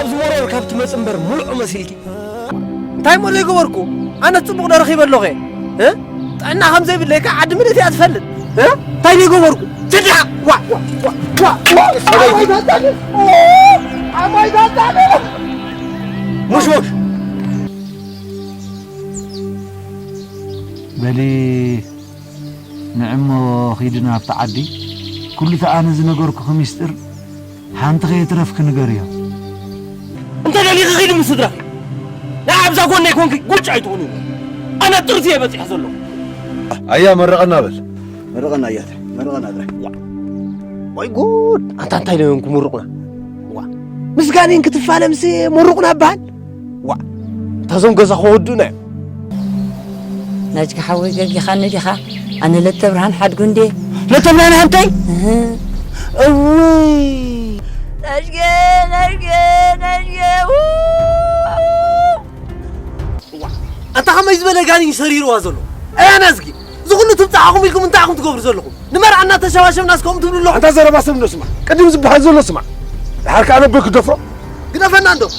ኣብዚ መሮር ካብ ትመጽእ እምበር ምሉእ መሲልኪ። እንታይ እሞ ዘይገበርኩ? ኣነ ጽቡቕ ዶ ረኺበ ኣለኹ እየ? እ? ጥዕና ከም ዘይብለይ ከኣ ዓዲ ምልእቲ እያ ትፈልጥ። እ? እንታይ ዘይገበርኩ? ችዳ! ዋ፣ ዋ፣ ዋ፣ ዋ፣ ዋ፣ ሰበይቲ! ኣባይ ታጣቂ! ኦ! ኣባይ ታጣቂ! ሙሽሙሽ! በሊ ንዕሞ ኺድና ኣብቲ ዓዲ፣ ኩሉ እቲ ኣነ ዝነገርኩኺ ሚስጥር ሓንቲ ከየትረፍኪ ንገርዮ። እንተ ደሊኺ ኺዲ ምስ ስድራኺ። ንዓ ኣብዛ ጎነይ ኮንኪ ጉጭ ኣይትኹኒ። ኣነ ጥርዚ እየ በጺሐ ዘለኹ። ኣያ መረቐና በል። መረቐና ኣያተ፣ መረቐና ጥራይ። ወይ ጉድ! ኣንታ እንታይ ኢሎም እዮም ክምርቑና? ዋ! ምስ ጋኔን ክትፋለ ምስ መርቑና እበሃል? ዋ! እታ እዞም ገዛ ከወድኡና እዮም። ናጅጊ ሓወይ ገጊኻኒ ዲኻ? ኣነ ለተብርሃን ሓድጉ እንዴ? ለተብርሃን ሓንተይ? እህ። እውይ! ናጅጌ፣ ናጅጌ፣ ናጅጌ፣ ው! ዋ! ኣታ ከመይ ዝበለ ጋኔን ሰሪርዋ ዘሎ? ኣያ ናዝጊ፣ እዚ ኩሉ ትብጻሓኹም ኢልኩም እንታይ ኢኹም ትገብሩ ዘለኹም? ንመርዓ እናተሸባሸብናስ ከምኡ ትብሉ ኣለኹም? ኣንታ ዘረባ ሰብ እንዶ ስማዕ። ቅድም ዝበሃል ዘሎ ስማዕ። ድሓር ከኣ ነቦይ ክደፍሮ? ግደፈና እንዶ።